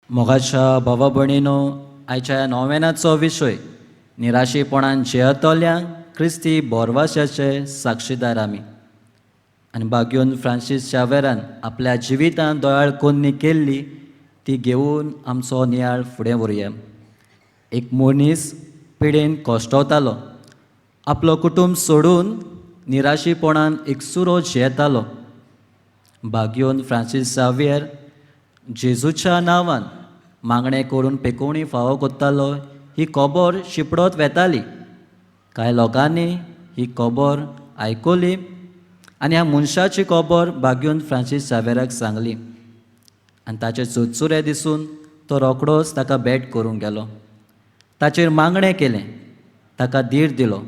मोगाच्या भावा भयणीनो, आयच्या ह्या नोवेनाचो विशय निराशेपणान जियेतल्यांक क्रिस्ती बोरवाशाचे साक्षीदार आमी. आनी बाग्योन फ्रांसीस शावेरान आपल्या जिवितांत दोयाळ कोन्नी केल्ली ती घेवन आमचो नियाळ फुडें व्हरुया. एक मनीस पिडेन कश्टवतालो, आपलो कुटूंब सोडून निराशेपणान एकसुरो जियेतालो. बाग्योन फ्रांसीस जावियर जेजूच्या नांवान मागणें करून पेकोवणी फावो कोत्तालो ही खबर शिंपडत वेताली. कांय लोकांनी ही खबर आयकली आनी ह्या मनशाची खबर बाग्योन फ्रांसीस जावेराक सांगली आनी ताचे चुरचुरे दिसून तो रोखडोच ताका भेट करूंक गेलो. ताचेर मागणें केलें, ताका धीर दिलो,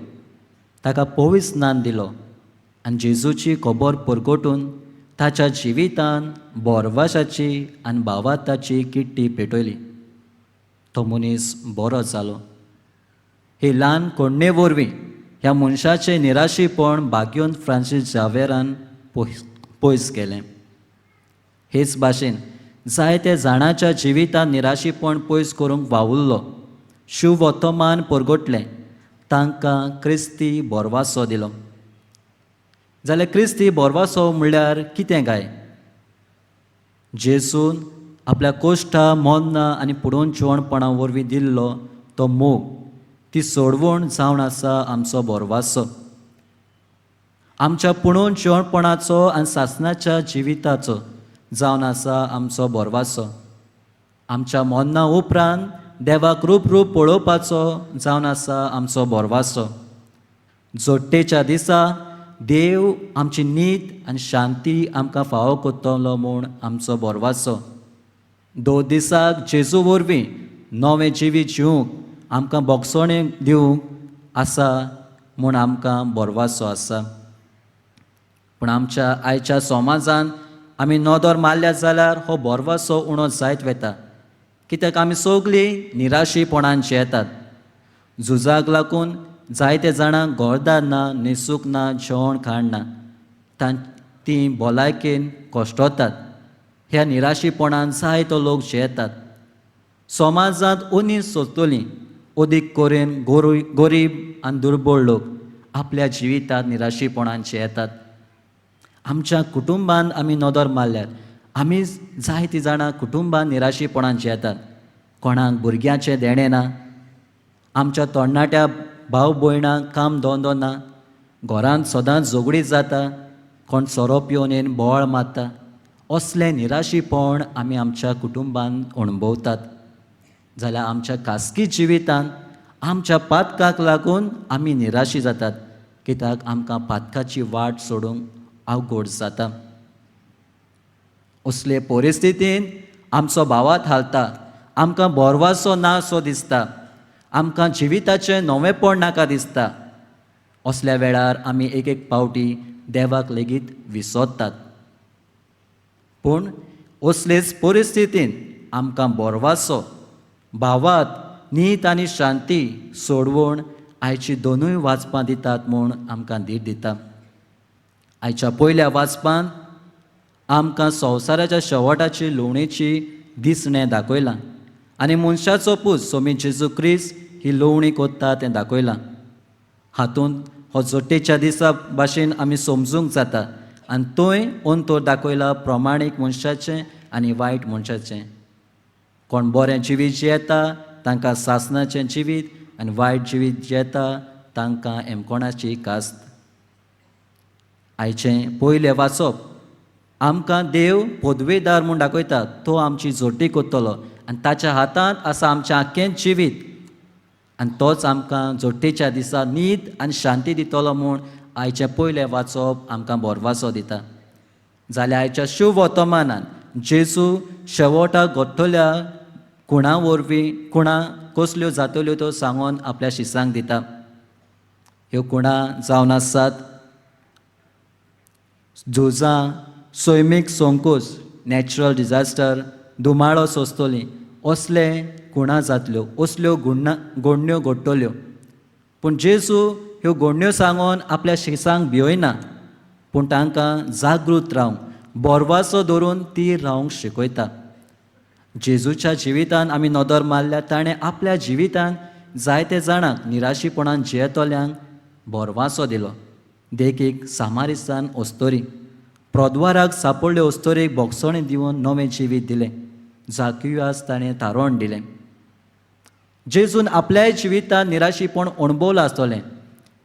ताका पवित्र दिलो आनी जेजूची खबर परगटून ताच्या जिवितान बोरवासाची आनी भावार्थाची किट्टी पेटयली. तो मनीस बरो जालो. ही ल्हान कोण्णे वरवीं ह्या मनशाचें निराशीपण बाग्योन फ्रांसीस जावेरान पयस पयस केलें. हेच भाशेन जायते जाणाच्या जिवितांत निराशीपण पयस करूंक वावुरलो, शुवर्तमान परगटलें, तांकां क्रिस्ती बोरवासो दिलो. जाल्यार क्रिस्ती बोरवासो म्हणल्यार कितें काय? जेजून आपल्या कोश्टा मोन्ना आनी पुडोवन जिवणपणा वरवीं दिल्लो तो मोग, ती सोडवण जावन आसा आमचो बोरवासो. आमच्या पुणून जिवणपणाचो आनी सासणाच्या जिविताचो जावन आसा आमचो बोरवासो. आमच्या मोन्ना उपरांत देवाक रूप रूप पळोवपाचो जावन आसा आमचो बोरवासो. जोडटेच्या दिसा देव आमची नीत आनी शांती आमकां फावो कोत्तलो म्हूण आमचो बोरवासो. दोन दिसाक जेजू वरवीं नवें जिवीत जिवंक आमकां बोगसोणें दिवंक आसा म्हूण आमकां बोरवासो आसा. पूण आमच्या आयच्या समाजान आमी नदर मारल्या जाल्यार हो बोरवासो उणो जायत वता, कित्याक आमी सगळीं निराशीपणान जियेतात. झुजाक लागून जायते जाणांक घरदार ना, न्हेसूंक ना, जेवण खाण ना, तां तीं भलायकेन कश्टतात. ह्या निराशीपणान जायतो लोक जियेतात. समाजांत उनीस सोदतलीं, अदीक करून गोरीब आनी दुर्बळ लोक आपल्या जिवितांत निराशीपणान जियेतात. आमच्या कुटुंबान आमी नदर मारल्यार आमी जायतीं जाणां कुटुंबान निराशीपणान जियेतात. कोणाक भुरग्यांचें देणें ना, आमच्या तरणाट्या भाव भयणांक काम धंदो ना, घरांत सदांच झगडीं जाता, कोण सोरो पिवन येवन बोवाळ मारता. असलें निराशीपण आमी आमच्या कुटुंबान अणभवतात. जाल्यार आमच्या खासगी जिवितांत आमच्या पातकाक लागून आमी निराशी जातात, कित्याक आमकां पातकाची वाट सोडूंक अवघड जाता. असले परिस्थितीन आमचो भावार्थ हालता, आमकां बोरवासो ना सो दिसता, आमकां जिविताचें नवेंपण नाका दिसता. असल्या वेळार आमी एक एक पावटी देवाक लेगीत विसरतात. पूण असलेच परिस्थितीन आमकां बोरवासो, भावार्थ, नीत आनी शांती सोडवण आयची दोनूय वाचपां दितात म्हूण आमकां धीर दिता. आयच्या पयल्या वाचपान आमकां संवसाराच्या शेवटाची लुवणेची दिसणें दाखयलां आनी मनशाचो पूत सोमी जेजू क्रिस्त ही लुवणी कोत्ता तें दाखयलां. हातूंत हो जोटेच्या दिसा भाशेन आमी समजूंक जाता आनी थंय अंतर दाखयला प्रमाणीक मनशाचें आनी वायट मनशाचें. कोण बरें जिवीत जियेता तांकां सासणाचें जिवीत आनी वायट जिवीत जियेता तांकां एमकोणाची कास्त. आयचें पयलें वाचप आमकां देव पदवेदार म्हूण दाखयता. तो आमची जोटी कोत्तलो आनी ताच्या हातांत आसा आमचें आख्खें जिवीत आनी तोच आमकां जोटेच्या दिसा न्हीद आनी शांती दितलो म्हूण आयचें पयलें वाचप आमकां बोरवासो दिता. जाल्यार आयच्या शुभ वर्तमानान जेजू शेवटाक घडटल्या खुणा वरवीं खुणा कसल्यो जातल्यो त्यो सांगून आपल्या शिसांक दिता. ह्यो खुणा जावन आसात झुजां, सैमीक संकोच, नॅचरल डिजास्टर, धुमाळो सोंसतलीं, असले खुणा जातल्यो, असल्यो गुण्णा घडण्यो घडटल्यो. पूण जेजू ह्यो घडण्यो सांगून आपल्या शिसांक भिययना, पूण तांकां जागृत रावंक, बोरवासो धरून ती रावंक शिकयता. जेजूच्या जिवितान आमी नदर मारल्यार ताणें आपल्या जिवितान जायते जाणांक निराशीपणान जियेतल्यांक भरवासो दिलो. देखीक सामारिस्तान अस्तोरी प्रोद्वाराक सापडले अस्तोरेक बोगसणें दिवन नवें जिवीत दिलें. जाकियास ताणें थारोवन दिलें. जेजून आपल्याय जिवितांत निराशीपण अणभवलां आसतलें.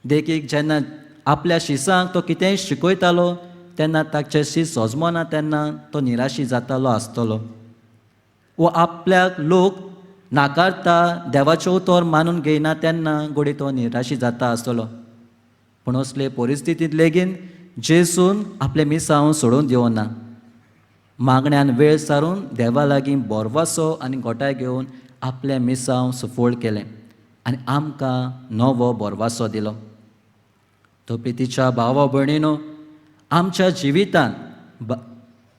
देखीक जेन्ना आपल्या शिसांक तो कितेंय शिकयतालो तेन्ना ताचे शीस सोजमना तेन्ना तो निराशी जातालो आसतलो. वो आपल्याक लोक नाकारता, देवाचें उतर मानून घेयना तेन्ना घडये तो निराशी जाता आसतलो. पूण असले परिस्थितींत लेगीत जेजून आपलें मिसांव सोडून दिवना. मागण्यान वेळ सारून देवा लागीं बोरवासो आनी गोठाय घेवन आपलें मिसांव सुफळ केलें आनी आमकां नवो बोरवासो दिलो. तो प्रितीच्या भावा भयणीनो, आमच्या जिवितान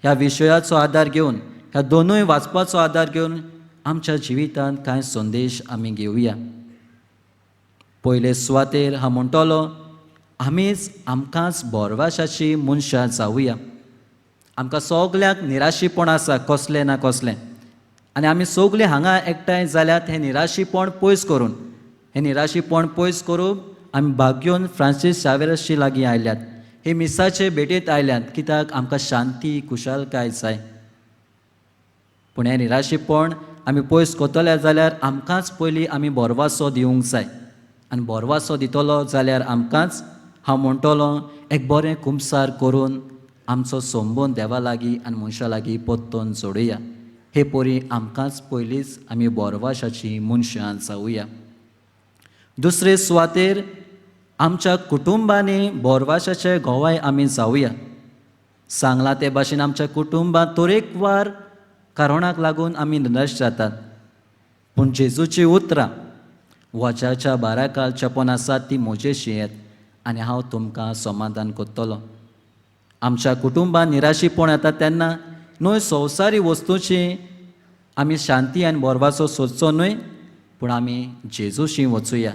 ह्या विशयाचो आदार घेवन, ह्या दोनूय वाचपाचो आदार घेवन आमच्या जिवितांत कांय संदेश आमी घेवया. पयले सुवातेर हांव म्हणटलो, आमीच आमकांच बोरवाशाची मनशां जावया. आमकां सगल्यांक निराशीपण आसा कसलें ना कसलें, आनी आमी सगलीं हांगा एकठांय जाल्यात हें निराशीपण पयस करून, हें निराशीपण पयस करून आमी भाग्योन फ्रांसीस शावेराशी लागीं आयल्यात, हे मिसाचे भेटेंत आयल्यात, कित्याक आमकां शांती खुशालकाय जाय. पूण हें निराशीपण आमी पयस करतले जाल्यार आमकांच पयलीं आमी बोरवासो दिवंक जाय. आनी बोरवासो दितलो जाल्यार आमकांच, हांव म्हणटलो, एक बरें कुमसार करून आमचो संबंद देवा लागीं आनी मनशां लागीं परतून जोडुया. हे परी आमकांच पयलींच आमी बोरवाशाची मनशां जावया. दुसरे सुवातेर आमच्या कुटुंबांनी बोरवाशाचे गोवाय आमी जावया. सांगलां ते भाशेन आमच्या कुटुंबांत तरेकवार कारणाक लागून आमी निराश जातात. पूण जेजूची उतरां वज्याच्या बाराकाल चेपोन आसात ती म्हजेशी येत आनी हांव तुमकां समाधान करतलो. आमच्या कुटुंबांत निराशीपण येता तेन्ना न्हय संवसारी वस्तूची आमी शांती आनी बोरवासो सोदचो न्हय, पूण आमी जेजूशी वचुया.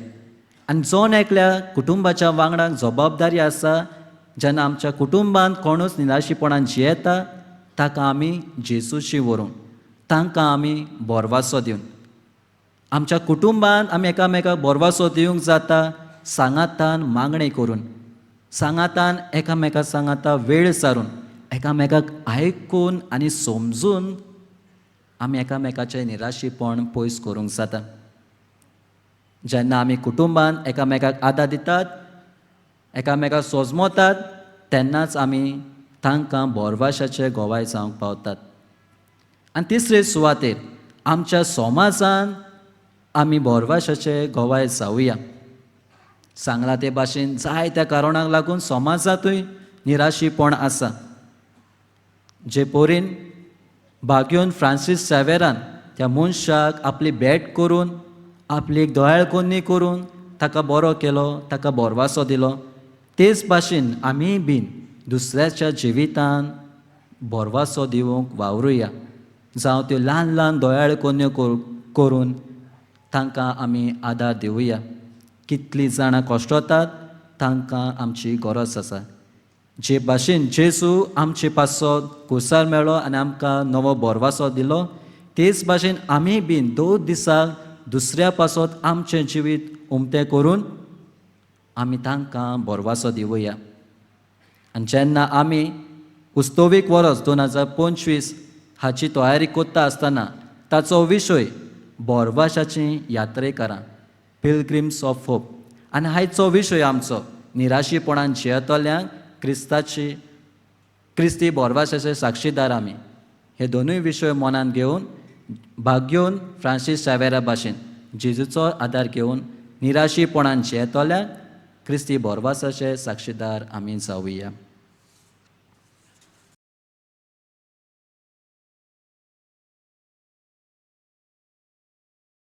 आनी जण एकल्या कुटुंबाच्या वांगडाक जबाबदारी आसा, जेन्ना आमच्या कुटुंबांत कोणूच निराशीपणान जियेता ताका आमी जेजूशी व्हरूंक, तांकां आमी बोरवासो दिवन आमच्या कुटुंबांत आमी एकामेकाक बोरवासो दिवंक जाता. सांगातान मागणें करून, सांगातान एकामेका सांगाता वेळ सारून, एकामेकाक आयकून आनी समजून आमी एकामेकाचें निराशीपण पयस करूंक जाता. जेन्ना आमी कुटुंबान एकामेकाक आदार दितात, एकामेकाक सोजमतात, तेन्नाच आमी तांकां बोरवाशाचे गोवाय जावंक पावतात. आनी तिसरे सुवातेर आमच्या समाजान आमी बोरवाशाचे गोवाय जावया. सांगलां ते भाशेन जायत्या कारणाक लागून समाजांतूय निराशीपण आसा. जे पोरीन भाग्योन फ्रांसीस सेवेरान त्या मनशाक आपली भेट करून, आपली एक दोयाळ कोन्नी करून ताका बरो केलो, ताका बोरवासो दिलो, तेच भाशेन आमीय बीन दुसऱ्याच्या जिवितान बोरवासो दिवंक वावरुया. जावं त्यो ल्हान ल्हान दोयाळ कोन्यो करून तांकां आमी आदार दिवया. कितलीं जाणां कश्टतात तांकां आमची गरज आसा. जे भाशेन जेजू आमचे पासत कुसार मेळ्ळो आनी आमकां नवो बोरवासो दिलो, तेच भाशेन आमी बीन 2 दिसाक दुसऱ्या पासत आमचें जिवीत उमतें करून आमी तांकां बोरवासो दिवया. आनी जेन्ना आमी उस्तोवीक वर्स 2025 हाची तयारी करता आसतना ताचो विशय बोरवाशाची यात्रेकरां, पिलग्रिम्स ऑफ होप, आनी हायचो विशय आमचो निराशीपणान जियेतल्यांक क्रिस्ताची क्रिस्ती बोरवाशाचे साक्षीदार आमी. हे दोनूय विशय मनांत घेवन भाग्योन फ्रांसीस शावेरा भाशेन जेजूचो आदार घेवन निराशीपणान जियेतल्यांक क्रिस्ती बोरवासाचे साक्षीदार आमी जावया.